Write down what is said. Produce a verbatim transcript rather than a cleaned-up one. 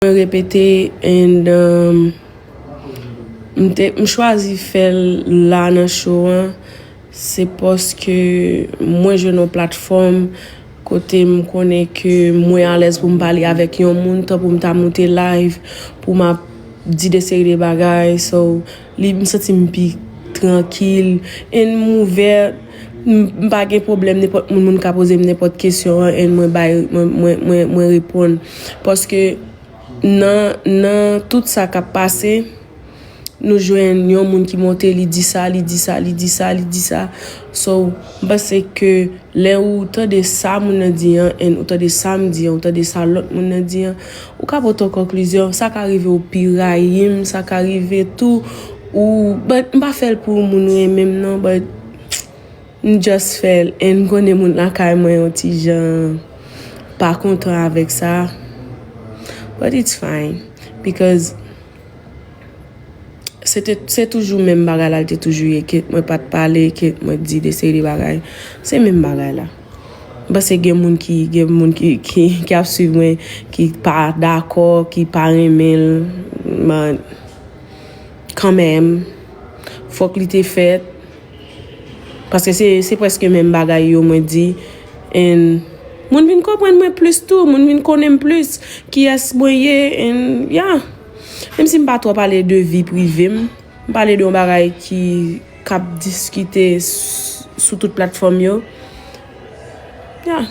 Mwen repete, and um, m te m chwazi fè l la nan show an, se paske mwen jwenn yon platfòm kote m konnen ke mwen alèz pou m pale avèk yon moun, tankou m ta moute live pou m ap di de seri de bagay. So li m santi m pi trankil, and m ouvè. M m pa gen pwoblèm, nenpòt moun moun ka poze m nenpòt kesyon an, and mwen bay mwen mwen mwen mwen reponn. Paske nan nan tout sa k ap pase, nou jwenn yon moun ki monte, li di sa, li di sa, li di sa, li di sa. So m panse ke lè ou tande sa moun nan di an, and ou tande sa m di an, ou tande sa lòt moun nan di an, ou ka pote yon konklizyon. Sa ka rive ou pi rayi m, sa ka rive tou ou but m pa fè l pou moun renmen m non, but m just fè l, and m konnen moun lakay mwen yon ti jan pa kontan avèk sa, but it's fine, because se te se toujou menm bagay la, l te toujou ye, ke mwen pa t pale, ke mwen di de seri de bagay, se menm bagay la. M panse gen moun ki gen moun ki ki ki ap swiv mwen, ki pa dakò, ki pa renmen l, man kanmenm fòk li te fèt. Paske se se prèske menm bagay yo mwen di, and moun vin konprann mwen plis tou, moun vin konnen m plis, kiyès mwen ye, and yeah. Menm si m pa twò pale de vi prive m, m pale de yon bagay ki k ap diskite sou tout platfòm yo. Yeah.